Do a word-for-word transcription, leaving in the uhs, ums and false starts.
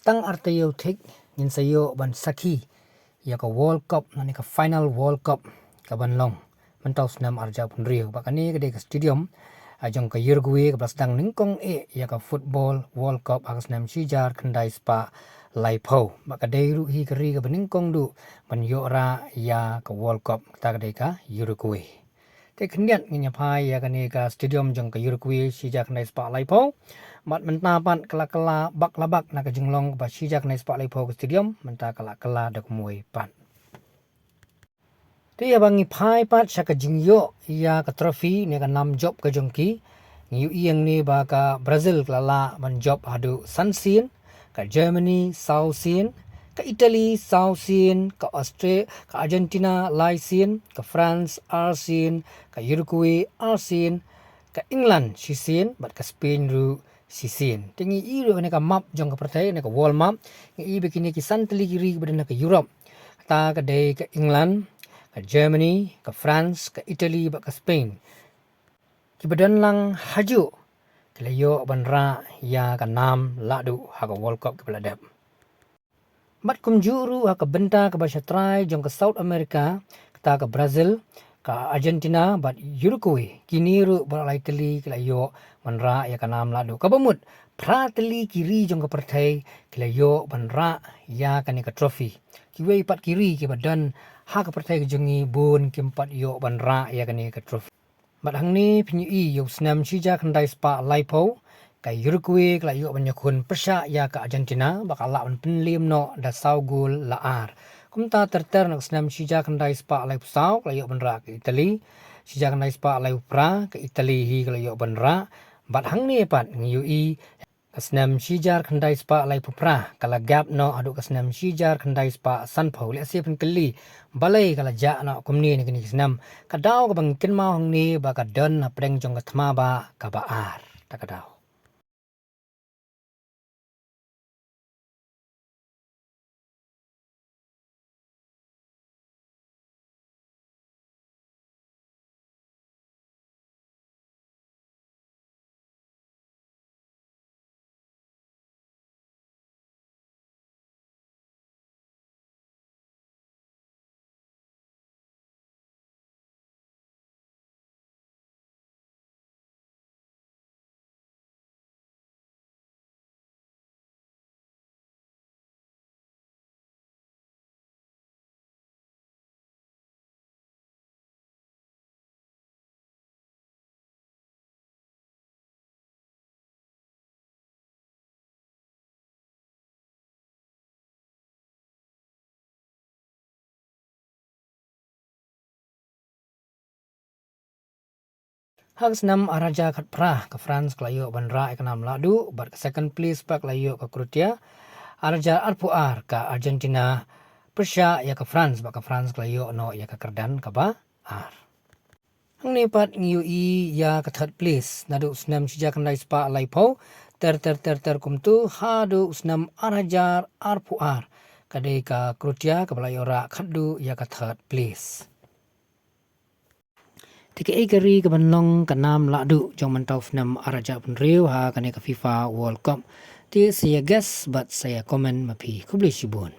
Tang artaïew thik ngin sa ïoh ban sakhi ïa ka World Cup, lane ka final World Cup ka ban long mynta u snem arhajar arphew hynriew. Bad kane ka dei ka stadium jong ka Uruguay kaba la sdang nyngkong eh ïa ka Football World Cup ha ka snem shihajar khyndai spah laiphew. Bad ka dei ruh hi ka ri kaba nyngkong duh ban ïoh rah ïa ka World Cup, kata ka dei ka Uruguay. Te khyndiat ngin ïa phai ïa kane ka stadium jong ka Uruguay shihajar khyndai spah laiphew. Bad mynta pat ka la kylla bak la bak na ka jinglong kaba shihajar khyndai spah laiphew ka stadium, mynta ka la kylla da kumwei pat. Te ïa ba ngi phai pat sha ka jingïoh ïa ka trophy ne ka nam jop ka jong ki. Ngi ïohi hangne ba ka Brazil ka la lah ban jop haduh san sien, ka Germany saw sien, ka Italy saw sien, ka Austra-, ka Argentina lai sien, ka France ar sien, ka Uruguay ar sien, ka England shi sien, bad ka Spain ruh shi sien. Te ngi ïohi ruh ne ka map jong ka pyrthei, ne ka world map, ngi ïohi ba kine ki san tylli ki ri kiba don ha ka Europe. Kata ka dei ka England, ka Germany, ka France, ka Italy bad ka Spain. Kiba don lang hajuh ki la ïoh ban rah ïa ka nam lahduh ha ka World Cup kaba la dep. Bad kumjuh ruh ha ka bynta kaba shatrai jong ka South America, kata ka Brazil, ka Argentina bad Uruguay, kine ruh baroh lai tylli ki la ïoh ban rah ïa ka nam lahduh. Kaba mut phra tylli ki ri jong ka pyrthei ki la ïoh ban rah ïa kane ka trophy. Kiwei pat ki ri kiba don ha ka pyrthei ka jong ngi bun kim pat ïoh ban rah ïa kane ka trophy. Bad hangne phin ïohi ïa u snem shihajar khyndai spah laiphew, ka Uruguay ka la ïoh ban ïakhun pyrshah ïa ka Argentina, ba ka lah ban pynliem noh da saw gol la ar. Kumta ter ter na ka snem shihajar khyndai spah laiphew saw ka la ïoh ban rah ka Italy, shihajar khyndai spah laiphew phra ka Italy hi ka la ïoh ban rah. Bad hangne pat ngi ïohi ka snem shihajar khyndai spah laiphew phra ka la gap noh haduh ka snem shihajar khyndai spah sanphew. Lehse phin kylli balei ka la jah noh kumne na kine ki snem. Ka daw kaba ngi kynmaw hangne ba ka don hapdeng jong ka thma ba kaba ar. Ta ka daw. Ha ka snem arhajar khatphra ka France ka la ïoh ban rah ïa ka nam lahduh, bad ka second place pat ka la ïoh ka Croatia. Arhajar arphew ar ka Argentina pyrshah ïa ka France, bad ka France ka la ïoh noh ïa ka kyrdan kaba ar. Hangne pat ngi ïohi ïa ka third place naduh u snem shihajar khyndai spah laiphew ter ter ter ter kumta haduh u snem arhajar arphew ar. Ka dei ka Croatia kaba la ïoh rah khatduh ïa ka third place. Te kaei ka ri ka ban long ka nam lahduh jong mynta u snem arhajar arphew hynriew ha kane ka FIFA World Cup? Te sa ïa guess bad sa ïa comment ma phi. Khublei shibun.